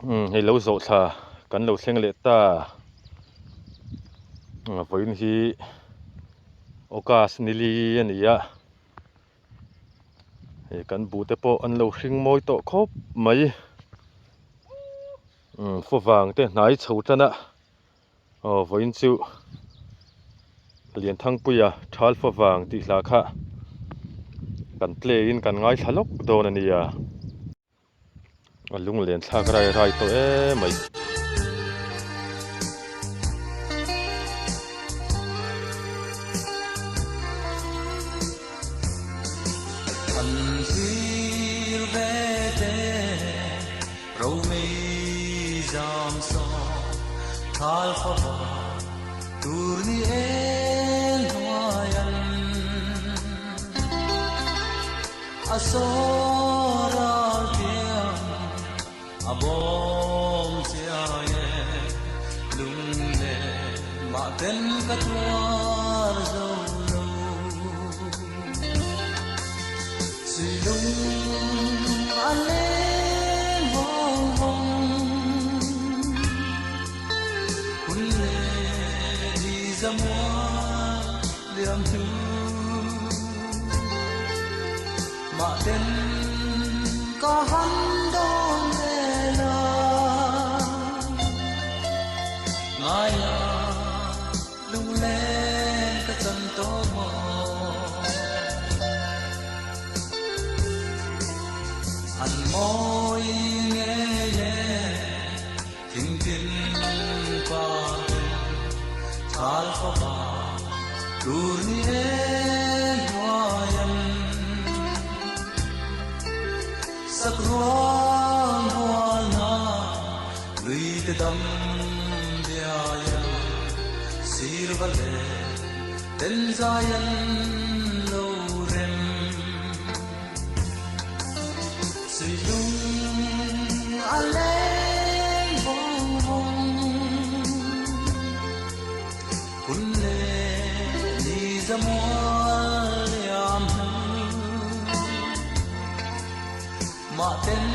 Umm hei lo zawh thla kan lo thleng leh ta vawiin hi August nili a ni a hei kan buh te pawh an lo hring mawi tawh khawp mai umm favang te hnai chho tan a aw vawiin chu Lianthangpuia Thal favang tih hla kha kan play in kan ngaithla lawk dawn a nia. A lunglen thlak rai rai tawh em mai. An thlir ve te romei zam sawn thal fava tur ni en hnuai an. A sawral tiang a bawm chiai e, lung leh mah ten ka tuar zo lo. Sui lung a leng vawng vawng, hun leh ni zamual liam hnu. Mah ten ka han dawn vel a, ngai a lunglen ka chan tawh maw? An mawi ngei e thingtin parten thal fapa tur ni en hnuaian sak ruang hualna lui te dam biaian sirva leh ten zaian lo rem. Sui lung a leng vawng vawng, hun leh ni zamual liam hnu. Mah ten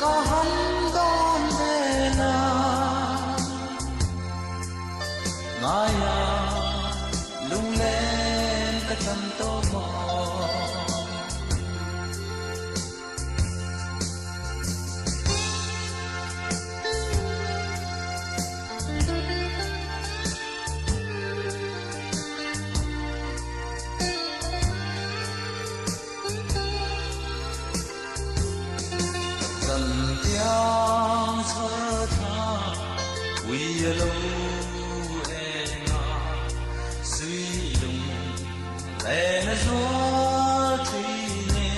ka han dawn vel a, ngai a lunglen ka chan tawh maw? Zan tiang chhar tha ui a lo eng a, sui lung len a zual thin e.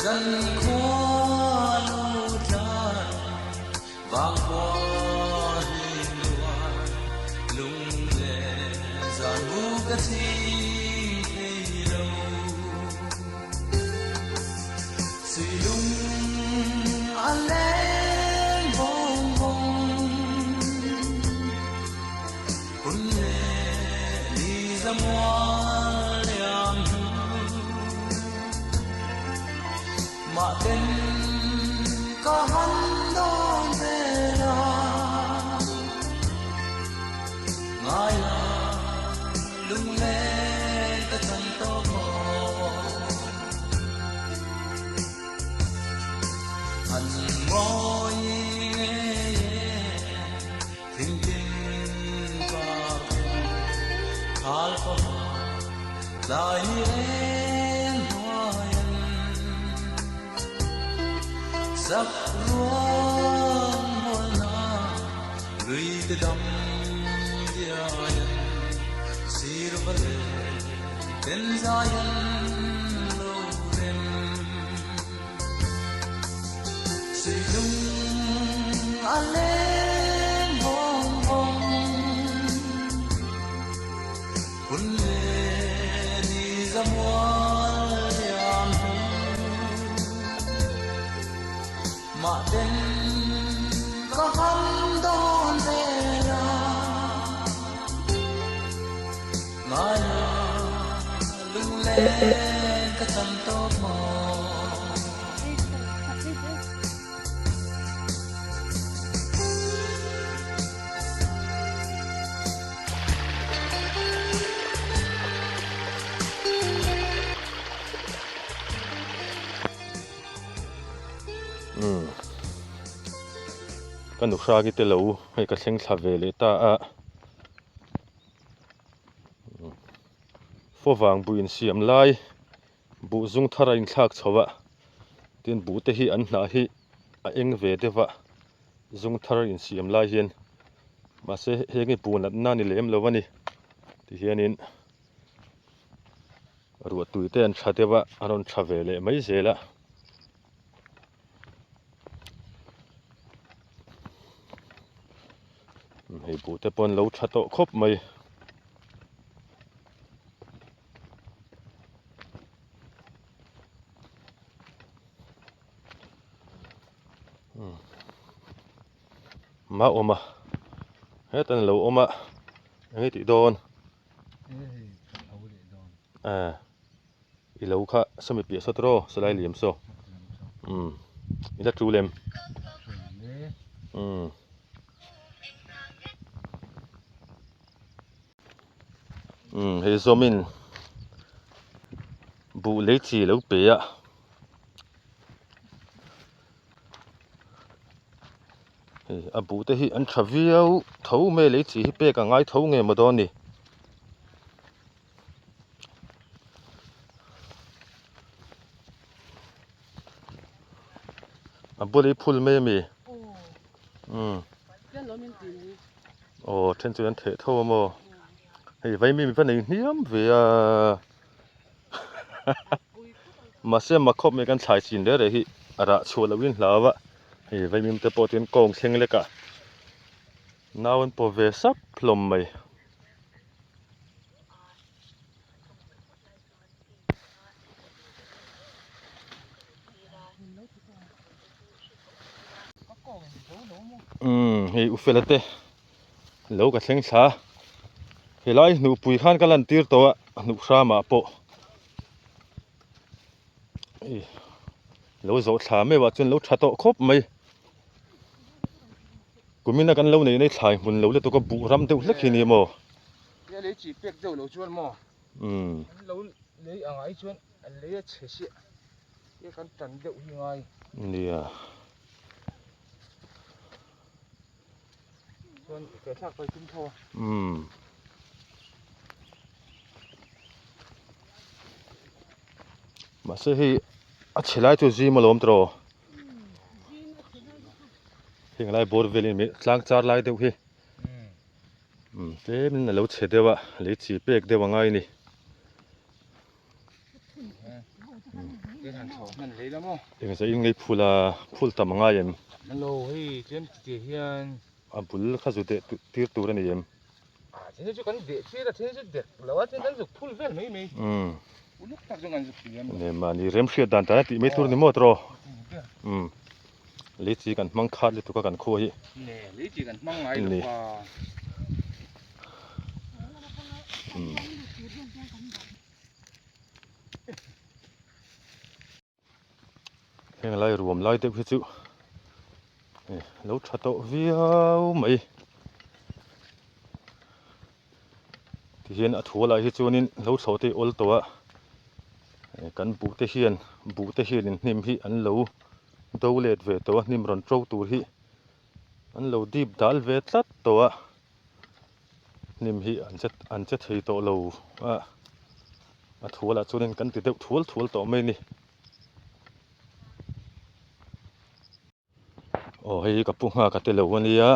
Zan khua lo tlai vang khua hlim luai, lung leh zan bu ka chhing thei lo. Sui lung a leng vawng vawng, hun leh ni zamual liam hnu. Mah ten ka han dawn vel a, ngai la lunglen ka chan tawh maw. An mawi ngei e thingtin par ten khal fapa tlai ni eng hnuaian sak ruang mualna lui te dam diaian sir va leh ten zaian lo rem. Sui lung a leng vawng vawng, hun leh ni zamual liam hnu. Mah ten ka ham dawn vel a, ngai la lunglen ka chan tawp maw. Umm ka nu hragi te lo hei ka thleng thla ve leh ta a fawvang buh insiam lai buh zung thar a inthlak chho a tin buh te hi an hnah hi a eng ve deuh a zung thar insiam lai hian mahse heng hi buh natna a ni lem lo a ni tihianin ruah tui te an tha deuh a an rawn tha ve leh mai zel a. Hei buh te pawh an lo tha tawh khawp mai. Mah awm a heta an lo awm a eng nge tih dawn I lo kha sawmi piah saw tawh sawlai liam saw umm i la tul em umm umm hei zawmin buh lei chi lo pe a hei a buh te hi an tha viau tho mai lei chi hi pek a ngai tho nge maw dawn ni. A bul hi phul mai ami umm aw then chu an theh tho a maw hei vaimim va nei hniam ve a mahse mak khawp mai kan thlai chin reh reh hi a rah chhuah loh in hlau a hei vaimim te pawh chuan kawng thleng lek ah nau an paw ve sap hlawm mai. Umm hei u fela te lo ka thleng thla helai hnuhpui khan ka lan tir tawh a hnuh hramah pawh hei lo zawh thla meuh ah chuan lo tha tawh khawp mai. Kumina kan lo nei nei thlai hmun lo lutuk a buh ram deuh hlek hi ni maw? Tia lei chi pek deuh lo chuan maw? Umm. An lo lei ang ai chuan an lei a chhe siah tia kan tan deuh hi ngai. Nia. Chuan ke thlak pai tum tho a. Umm. Mahse hei a chhe lai chu zim alawm tawh. Heng lai bawr velin mi tlang char lai deuh hi umm tlemin alo chhe deuh a lei chi pek deuh a ngai a ni. Engzah in ngei phul a phul tam a ngai em? A bul kha zu deh tir tur a ni em? Umm Mahni remhriat dan tan a tih mai tur a ni maw tawh umm lei chi kan hmang khat lutuk a kan khua hi ni umm. Heng lai ruam lai deuh hi chu lo tha tawh viau mai tihian a thu lai hi chuanin lo thlawh te awl tawh a kan buh te hian buh te hianin hnim hi an lo do let ve tawh a hnim rawn to tur hi an lo dip dal ve tlat tawh a hnim hi an che an che thei tawh lo a a thualah chuanin kan ti deuh thual thual tawh mai a ni aw hei hi ka pu nghak a te lo a nia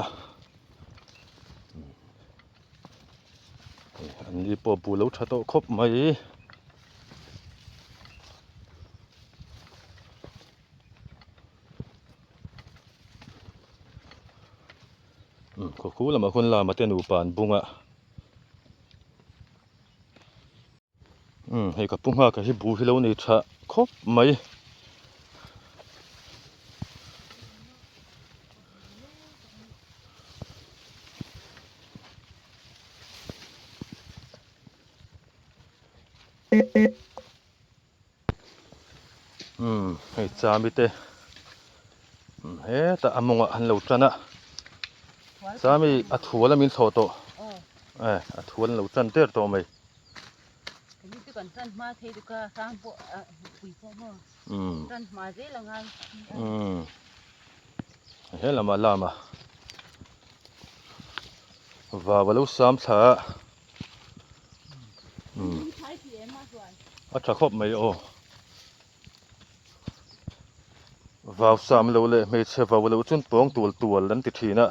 an ni pawh a bu lo tha tawh khawp mai. Khaw khu lamah khawn lama te nupa an bung a hei ka pu nghak a hi bu hi lo nei tha khawp mai. Umm hei chami te hetah a mawngah an lo tan a chami a thual a min thlawh tawh e a thual an lo tan der tawh mai umm umm. He lamah lama vau a lo sam thla a. A tha khawp mai aw. Vau sam lo leh hmeichhe vau lo chuan pawng tual tual an ti thin a.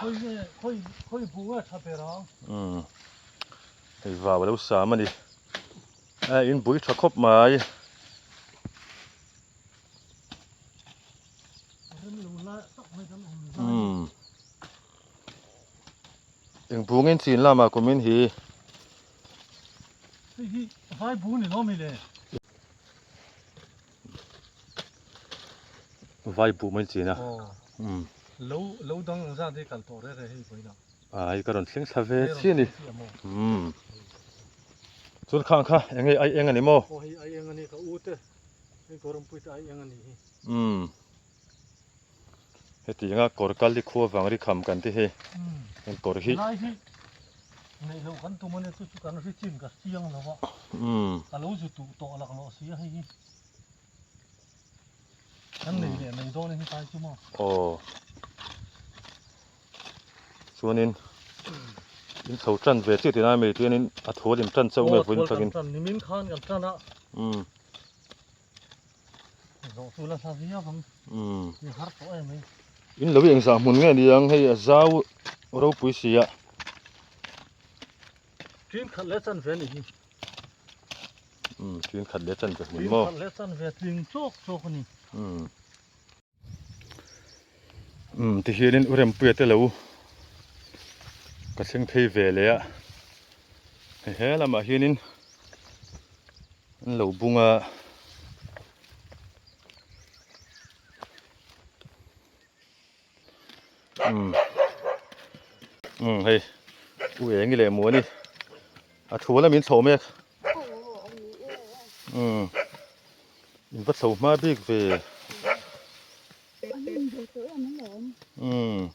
Umm hei vau a lo sam a ni. A in bui tha khawp mai. Umm eng bungin chin lamah kumin hi. Hei hi vai bu ni lo mi le. Vai bu mai chin a. Umm. Lo lo dang ang zat hi kal tawh reh reh hei vawiin ah. A hei ka rawn thleng thla ve chiah a ni. Umm. Chuan khang kha eng nge ai eng a ni maw? Aw hei ai eng a ni ka u te. Hei Gorampui te ai eng a ni hi. Umm. Heti anga kawr kal hi khua vang ri kham kan ti hei. Heng kawr hi. Helai hi neih loh kan tum ania chu chu kan ri chin ka chiang lo a. Ka lo zu tuh tawh lak lawh si a hei hi. Kan nei leh mai dawn a hi tai chu maw. Aw. Chuanin in chho tan ve chiah tih lai mai chuanin a thual in tan chauh nge vawiin thlangin. Aw thual kan tan nimin khan kan tan a. Umm. Zawh chu la hla viau ang. Umm. Ni har tawh em hei. In lo hi engzah hmun nge ni ang hei a zau ropui si a. Tin khat leh chan ve a nih hi. Umm tin khat leh chan ve hmun maw. Tin khat leh chan ve tling chawk chawk a ni. Umm. Umm tihianin u Rempuia te lo ka thleng phei ve leh a hei he lamah hianin an lo bung a umm umm hei u eng i leh mu a ni a thu lamin chho mek umm. In va chho hma bik ve. Umm.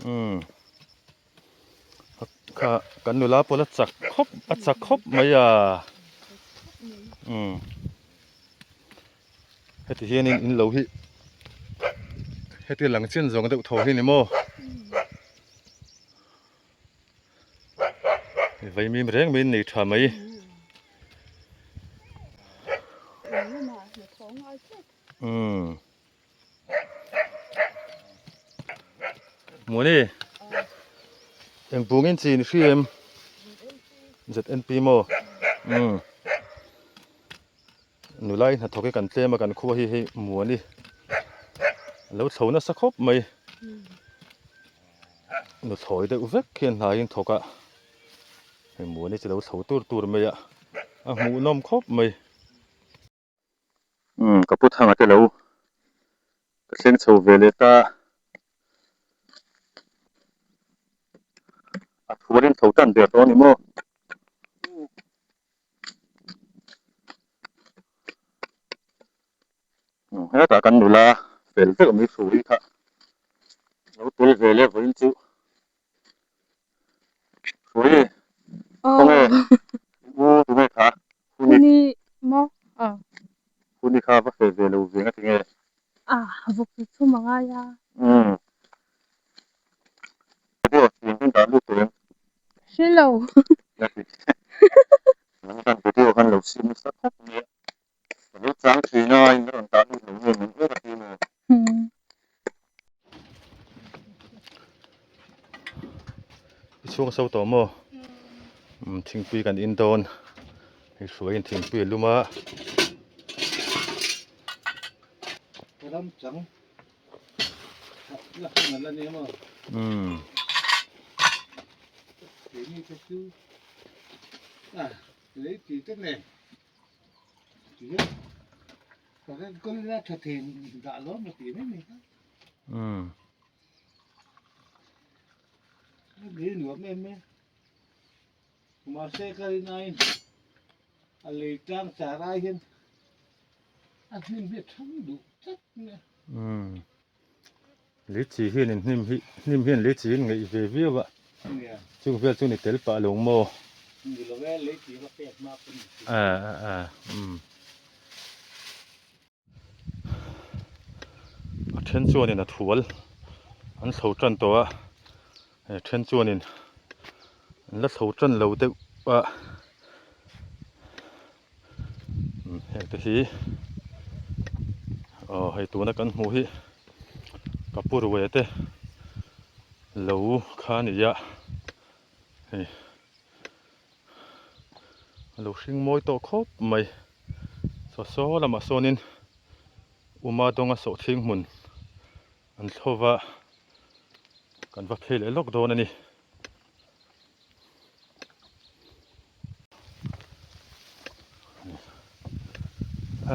Umm. Kha kan nula pawh la chak khawp a chak khawp mai a. Umm. Heti hianin in lo hi heti lang chin zawng deuh tho hi ni maw. Vaimim reng mai in nei tha mai. Umm. Mawni. Eng bungin chi ni hri em? ZNP maw? Umm. Nulai hnathawk hi kan tlem a kan khua hi hei Muani a lo chho nasa khawp mai. Nuthlawi deuh vek hian hna hi an thawk a, hei Muani chu a lo chho tur tur mai a, a hmuhnawm khawp mai. Umm ka pu thanga te lo ka thleng chho ve leh ta a thualin tho tan der tawh a ni maw? Hetah kan nula fel deuh mai hrui kha lo tel ve leh vawiin chu hrui khawnge u tunge kha huni maw a huni kha va fel ve lo ve nga tinge a vawk chu chhum a ngai a umm Hre lo. I chhung a so tawh maw? Umm thingpui kan in dawn hei hruaiin thingpui a lum a. Umm. Umm. Umm. Leichi hianin hnim hi hnim hian leichi in ngeih ve viau a chung vel chu ni tel pah lo maw a a umm a then chuanin a thual an chho tan tawh a a then chuanin an la chho tan lo deuh a heng te hi aw hei tuna kan hmuh hi ka pu ruai te lo kha a ni a hei. A lo hring mawi tawh khawp mai. Chaw saw lamah sawnin Uma dawnga sawhthing hmun an thlawva kan va phei leh lawk dawn a ni.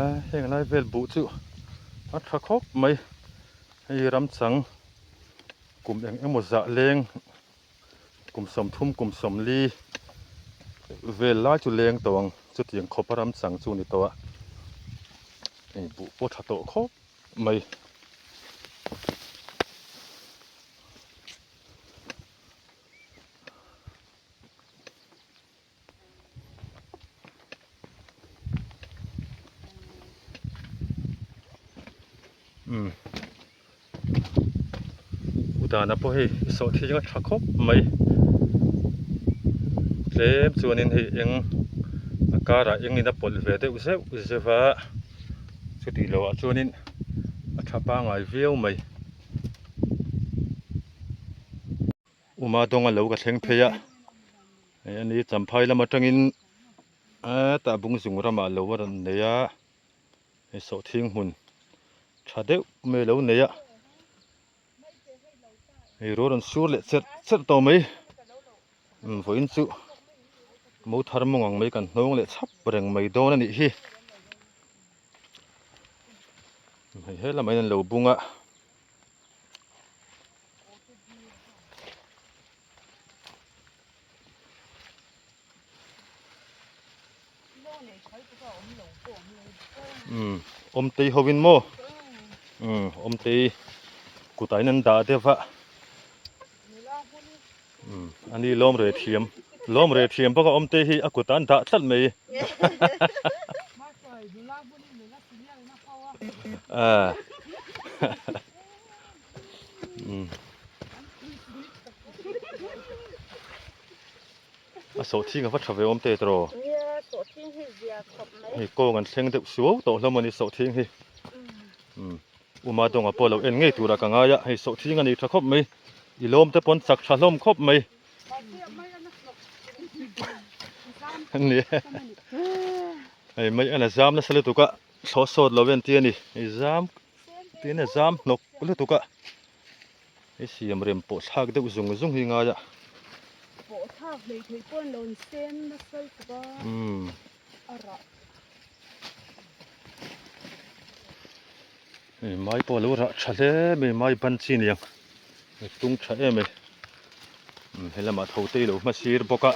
A heng lai vel buh chu a tha khawp mai. Hei ramchang kum eng emaw zah leng Kum 30 kum 40 vel lai chu leng tawh ang chutiang khawp a ram chang chu ni tawh a hei buh pawh tha tawh khawp mai. Umm Udana pawh hei sawhthing a tha khawp mai tlem chuanin hei eng a karah engin a pawlh ve deuh zeuh zeuh a chutih lohah chuanin a tha pangngai viau mai. Uma dawnga lo ka thleng phei a hei ani champhai lam atangin hetah bungzung ramah lo a rawn nei a hei sawhthing hmun tha deuh mai a lo nei a hei ruah rawn sur leh cherh cherh tawh mai vawiin chu mo thar mawng ang mai kan hnawng leh chhap reng mai dawn a nih hi hei helamah hian an lo bung a. Umm awmtei ho in maw umm awmtei kutah in an dah deuh a umm ani lawm reh thiam lawm reh thiam bawk a awmtei hi a kutah an dah tlat mai ah. A sawhthing a va tha ve awm teh tawh hei kawng an thleng deuh suau tawh hlawm a ni sawhthing hi Uma dawnga pawh lo en ngei turah ka ngai a hei sawhthing a nei tha khawp mai i lawm te pawn chak tha hlawm khawp mai nia hei mai a la zam nasa lutuk a thlawh sawt lo en tia ni hei zam Tin a zam hnawk lutuk a, hei siam rem pawh thlak deuh zung zung hi ngai a. Pawh thlak hlei thei pawh an lo insem nasa lutuk a, a rah. Hei mai pawh a lo rah tha hle mai, mai ban chi niang, a tung tha em mai. Helamah tho te i lo hma sir bawk a.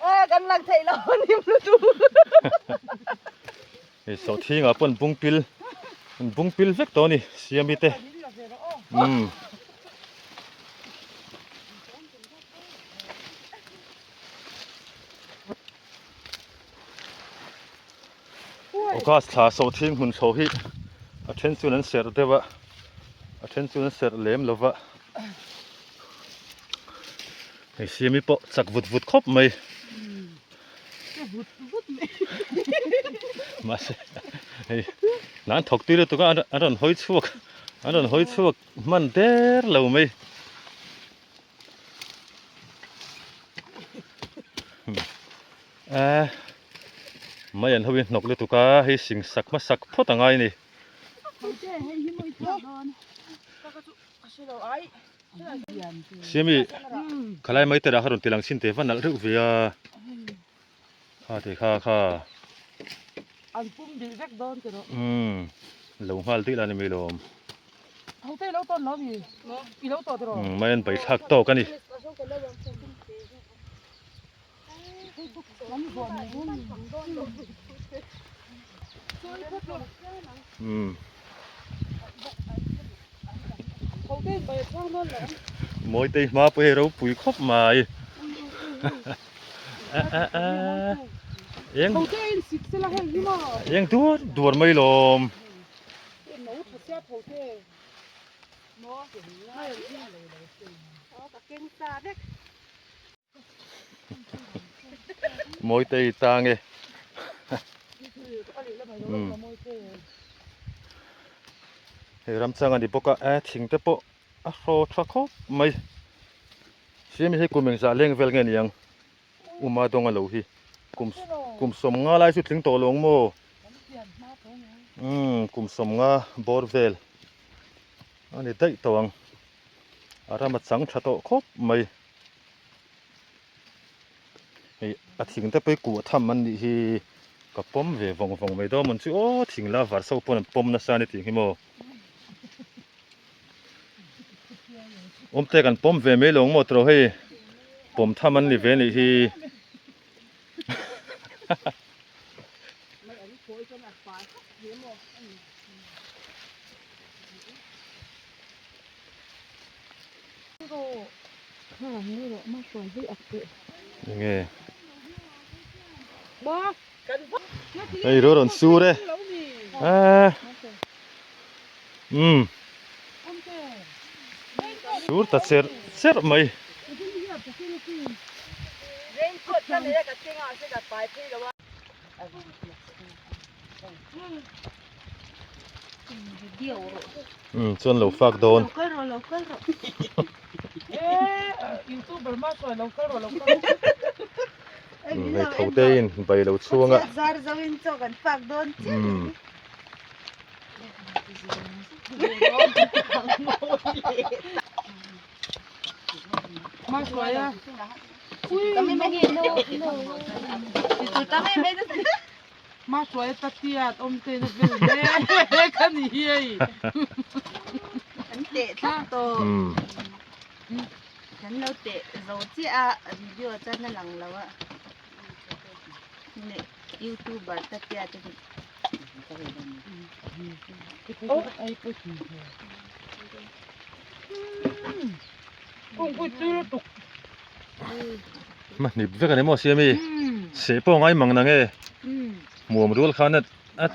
A kan lang theih lo a ni lutuk. Hei sawhthingah pawh an bung pil an bung pil vek tawh a ni siami te umm August thla sawhthing hmun chho hi a then chuan an serh deuh a a then chuan an serh lem lo va hei siami pawh chak vut vut khawp mai. Mahse hei nan thawk tui lutuk a an rawn hawi chhuak an rawn hawi chhuak hman der lo mai a mai an hawi hnawk lutuk a hei sing sak hmasak phawt a ngai a ni. Siami khalai mai te rah kha rawn ti lang chhin teh va nalh reuh ve a kha te kha kha an pum dih vek dawn ti rawh umm lo nghal dih la ni mai lawm ho te lo tawn lo mi i lo tawh ti rawh umm mai an bai thlak tawk a ni umm Mawitei hma pawh hi ropui khawp mai eng eng duar duar mai lawm. Mawitei tang e. Hei ramchang a ni bawk a, eh thing te pawh a hraw tha khawp mai. Siami hi kum engzah leng vel nge niang? Uma dawng a lo hi. Kum kum sawmnga lai chu tling tawh lo ang maw? Umm kum sawmnga bawr vel a ni daih tawh ang. A ram a chang tha tawh khawp mai. Hei a thing te pawh hi kuah tham an nih hi ka pawm ve vawng vawng mai dawn mawn chu aw thing la var so pawn an pawm nasa a ni tih hi maw. Awmte kan pawm ve mai lo ang maw tawh hei pawm tham an ni ve nih hi. Enge hei ro rawn sur e ah umm sur ta cherh cherh mai. Umm chuan lo fak dawn. Hei tho te in bai lo chhuang a. Umm. Hmahnip vek a ni maw Siami? Seh pawh ngai mang nang e. Hmuam rual khan a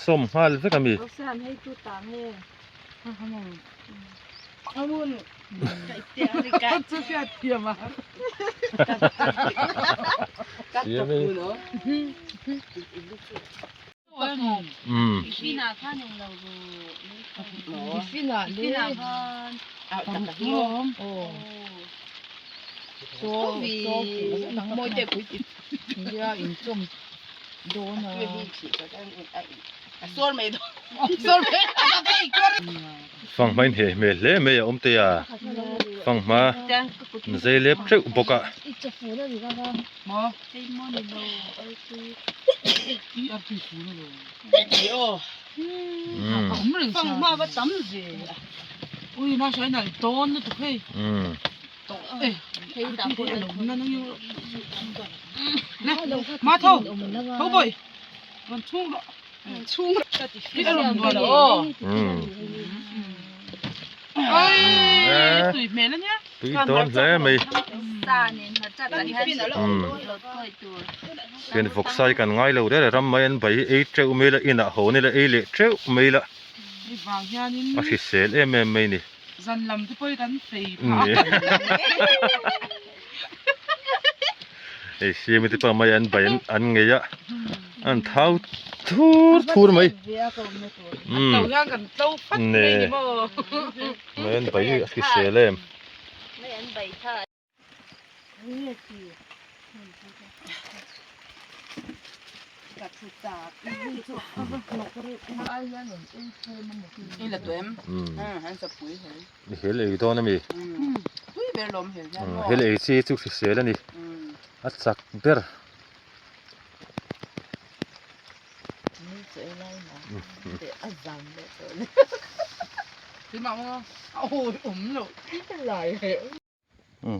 sawm nghal vek a mi. Siami. Fanghma in heh hmel hle mai a awm te a, fanghma zei lep teuh bawk a. Tui dawn hle mai. Chuan vawksa hi kan ngai lo reng reng ram mai an bai hi ei teuh mai la inah haw nila ei leh teuh mai la a hrisel em em mai ni. Hei siami te pawh mai an bai an ngei a an thau thur thur mai umm ne mai an bai a hrisel em. Hel ei dawn a mi? Hel ei chi chu hrisel a ni. A chak ber.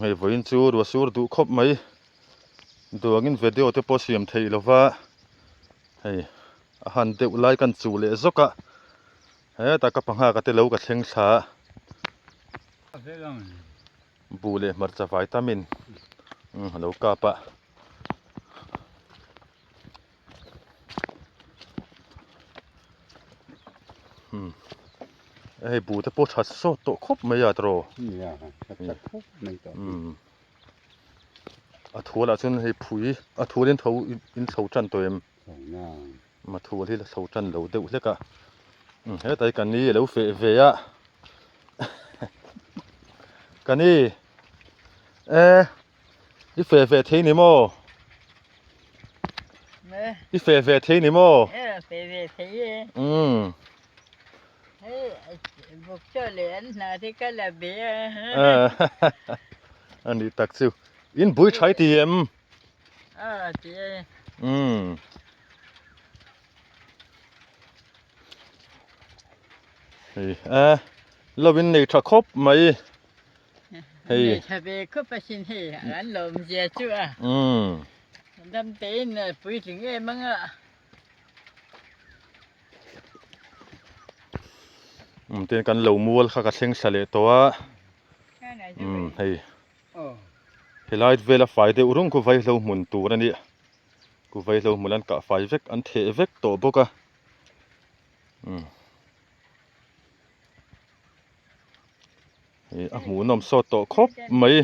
Hei vawiin chu ruah sur duh khawp mai duangin video te pawh siam theih lova hei a han deuh lai kan chuh leh zawk a hetah ka panghak te lo ka thleng thla a buh leh hmarcha vitamin a lo kap a. Umm hei buh te pawh tha sawt tawh khawp mai a tiraw. Nia tha tha khawp mai tawh. Umm a thual ah chuan hei phui a thual in tho in chho tan tawh em? A thual hi la chho tan lo deuh hlek a umm hetlai ka ni a lo feh ve a ka ni e i feh ve thei ni maw i feh ve thei ni maw feh ve thei e umm hei buk chaw leh an hna te ka la be a a ni tak chu in bui thai ti em A ti e. Umm. Hei a lo in nei tha khawp mai. Hei. Nei tha ve khawp asin hei an lawm zia chu a. Umm. Dam tein puitling em anga. Umm tin kan lo mual kha ka thleng thla leh tawh a. Umm hei. Helai vela fai deuh rung khu vaihlo hmun tur a ni. Ku vaihlo hmun an kah fai vek an theh vek tawh bawk a. Umm. Hei a hmuhnawm sawt tawh khawp mai.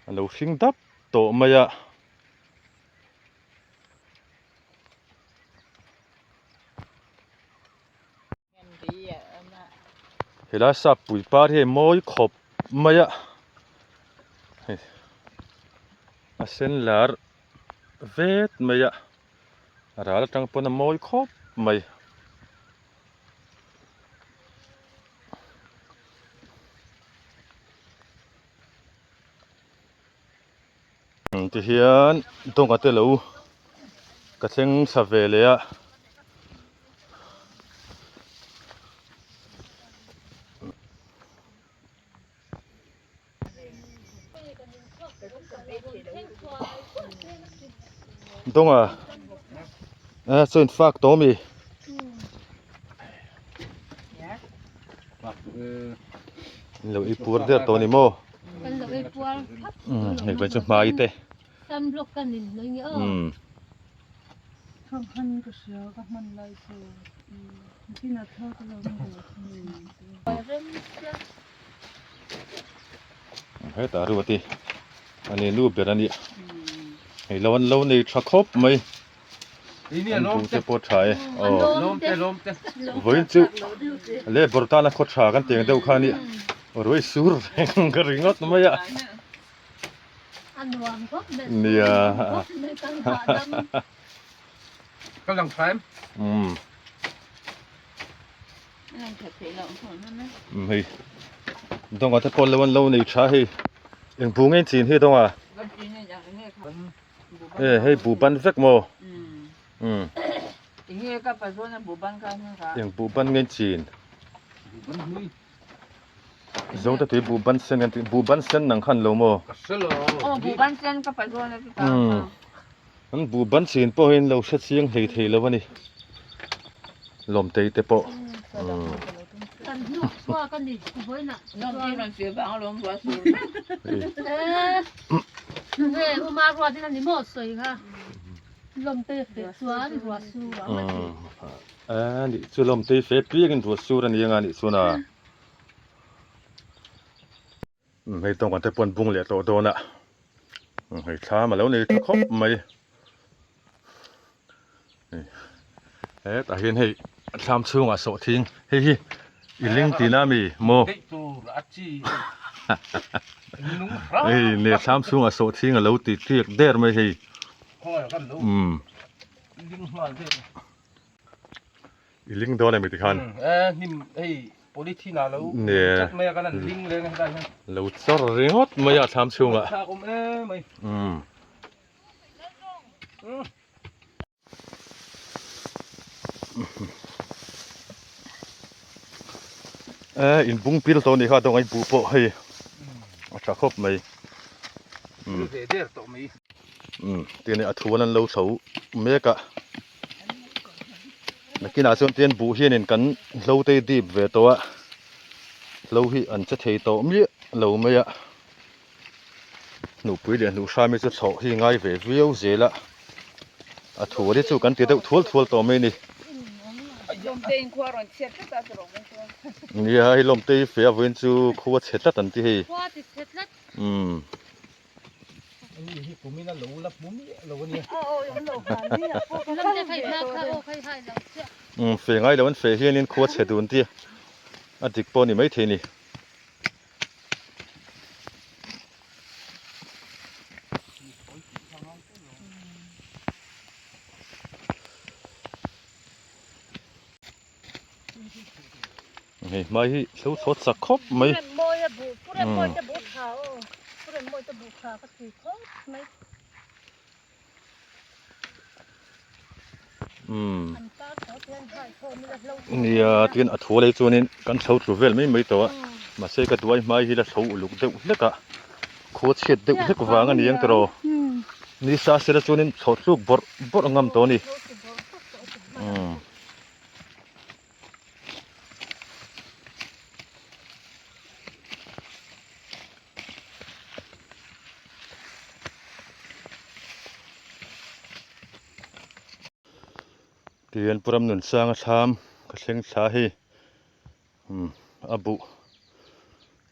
A lo hring dap tawh mai a. Helai sap pui par hi mawi khawp mai a hei a sen lar vet mai a a ral atang pawn a mawi khawp mai. Tihian dawnga te lo ka thleng thla ve leh a. Dawnga eh chaw in fak tawh ami? In lo ei puar der tawh a ni maw? Kan lo ei puar thlap. Umm hei vai chu hmai te. Sunblock kan in hnawih nge aw. Umm. Thang khan ka hria ka hman lai chu tin a thla ka lo ni ve rem sia. Hetah ruati a ni nu ber a nia. Hei lo an lo nei tha khawp mai. An bu te pawh tha e. Vawiin chu labour tana khaw tha kan teng deuh kha a nia. Ruai sur reng ka ringawt mai a. Nia. Umm. Hei dawnga te pawh lo an lo nei tha hei. Eng bu nge chin hi dawnga? E hei buh ban vek maw? Umm. Eng buh ban nge chin? Zo te tui buh ban sen kan tih buh ban sen nang khan lo maw? Umm. An buh ban chin pawh hi an lo hre chiang hlei thei lo a ni. Lawmtei te pawh. Umm. Kan hnuk chhuak a ni vawiinah chuan. Nge uma ruat in a ni maw sawi kha lawmtei fe chuan ruah sur ang a ti. A nih chu lawmtei fe piang in ruah sur a ni anga nih chuan a hei tawng te pawh an bung leh tawh dawn a hei thlam a lo nei tha khawp mai hetah hian hei thlam chhungah sawhthing hei hi i ling tihna ami maw hei ne thlam chhungah sawhthing a lo ti tliak der mai hei umm i ling dawn ami tikhan ne lo chawr ringawt mai a thlam chhungah umm. E in bung pil tawh nih kha dawng ai buh pawh hei a tha khawp mai umm umm tian a thu an lo chho mek a nakinah chuan tian buh hianin kan hlo te dip ve tawh a hlo hi an che thei tawh miah lo mai a. Hnupui leh hnuh hram hi chu thlawh hi ngai ve viau zel a, a thual hi chu kan ti deuh thual thual tawh mai a ni. Nia hei Lawmtei fe a vawiin chu khua chhe tlat an ti hei. Umm. Umm fe ngai lo an fe hianin khua chhe dun ti a dik pawh a ni maithei a ni. Hei hmai hi hlo chhawt sak khawp mai. Umm nia tin a thu lei chuanin kan chho tlu vel mai mai tawh a mahse ka duai hmai hi la chho uluk deuh hlek a khua chhiat deuh hlek vang a ni ang tiraw ni sa sela chuanin chho tluk bawrh bawrh a ngam tawh a ni umm. Tihian Pu Ramnunsanga thlam ka thleng thla hei umm a buh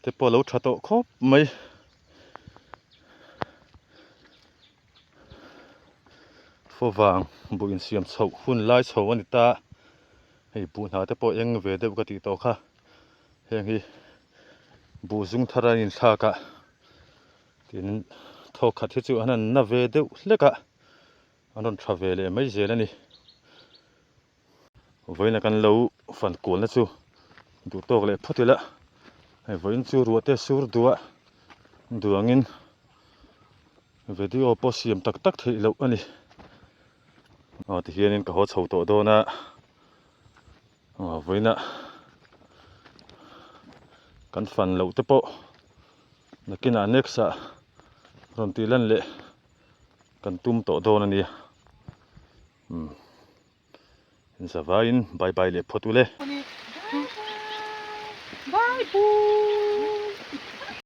te pawh a lo tha tawh khawp mai. Favang buh insiam chhoh hun lai chho a ni ta hei buh hna te pawh eng ve deuh ka tih tawh kha heng hi buh zung thar a inthlak a tin thawk khat hi chu an han na ve deuh hlek a an rawn tha ve leh mai zel a ni. Vawiin kan lo fan kualna chu duh tawk leh phawt ila hei vawiin chu ruah te sur duah duangin video pawh siam tak tak theih loh a ni aw tihianin ka haw chho tawh dawn a aw vawiina kan fan loh te pawh nakinah next ah rawn tih lan leh kan tum tawh dawn a nia. Umm zavaiin bye bye leh phawt ule. Bye bye.